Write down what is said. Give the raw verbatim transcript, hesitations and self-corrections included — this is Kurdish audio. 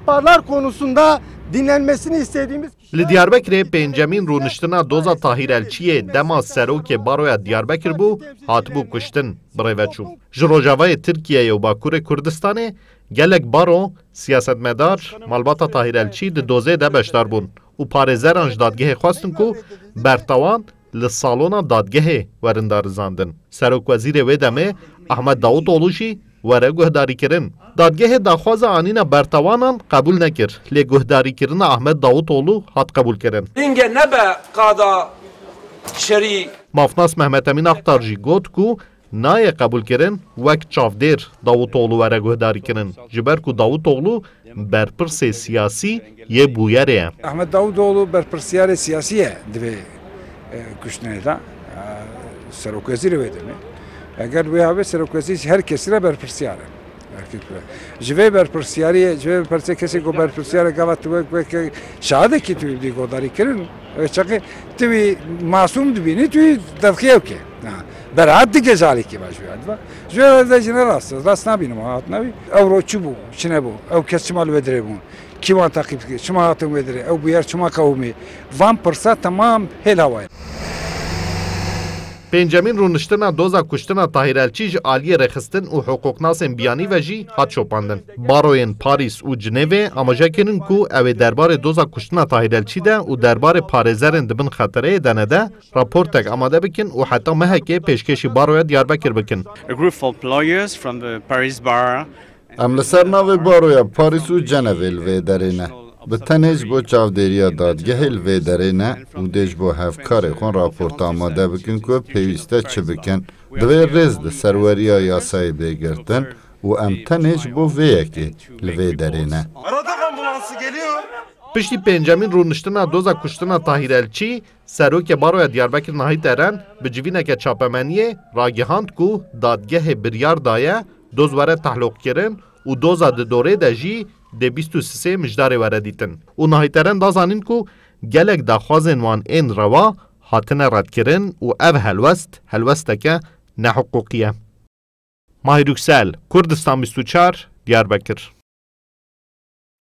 Parlar konusunda dinlenmesini istediğimiz kişiler... Li Diyarbekirê pêncemîn rûniştina doza Tahîr Elçiyê dema serokê baroya Diyarbekir bû, hatibû kuştin, bi rê ve çû. Ji rojavayê Tirkiyeyê û Bakurê Kurdistanê gelek baro, siyasetmedar, malbata Tahîr Elçî di dozê de beşdar bûn û parêzeran ji dadgehê xwestin ku bertawan li salona dadgehê werin darizandin. Serokwezîrê wê demê Ahmet Davutoğlu jî were guhdarîkirin. Dadgehê daxwaza anîna bertawanan qebûl nekir, lê guhdarîkirina Ahmet Davutoğlu hat qebûlkirin. Hinge nebe qada şerî. Mafnas Mehmet Emîn Aktar jî got ku nayê qebûlkirin wek çavdêr Davutoğlu were guhdarîkirin, ji ber ku Davutoğlu berpirsê siyasî yê bûyerê ye. Ahmet Davutoğlu berpirsiyarê siyasî ye di vê, e, kuştinê de, e, serokwezîrê wê demê. Eger wê habe serokwezîr her kesî re berpirsiyar e. Ji vê berpirsiyariyê, ji vê berpirsê kesê ku berpirsiyar e, gava tu wek, wek şahidekî tu wî guhdarî kirin, wê çaxê tu wî masûm dibînî, tu wî devxiyew ke. Ha, beraat dike ji alîkî ve ji wî ve. Ji wê ve jî ne rast e, rast nabînim, hat nabî. Ew ro çi bû, çi nebû, ew kes çima li wê dirê bûn, kî wan teqîb dike, çima hatin wê dirê, ew bûyer çima qewimî. Van pirsa temam hêl hawayê. Pêncemîn rûniştina doza kuştina Tahîr Elçî ji aliyê rêxistin û hiqûqnasên biyanî ve jî hat şopandin. Baroyên Parîs û Cinêvê amaje kirin ku ew ê derbarê doza kuştina Tahîr Elçî de û derbarê parêzerên di bin xetereyê de ne de raportek amade bikin û heta mehekê pêşkêşî baroya Diyarbekir bikin. A group of lawyers from the Paris bar. Em li ser navê baroya Parîs û Cenevê li vê derê ne. Bi tenê ji bo çavdêriya dadgehê li vê derê ne û dê ji bo hevkarê xwe raporta amade bikin ku pêwîst e çi bikin. Divê rêz li serweriya yasayê bê girtin û em tenê ji bo vê yekê li vê derê ne. Arada ambulansı geliyor. Piştî pêncemîn rûniştina doza kuştina Tahîr Elçî, serokê baroya Diyarbekir Nahît Eren bi civîneke çapemeniyê ragihand ku dadgehê biryar daye doz were tehloqkirin û doza di dorê de jî dê bîst û sisê mijdarê were dîtin. Û Nahît Eren da zanîn ku gelek daxwazên wan ên rewa hatine redkirin û ev helwest, helwesteke nehiqûqî ye. Mahir Yüksel, Kurdistan bîst û çar, Diyarbekir.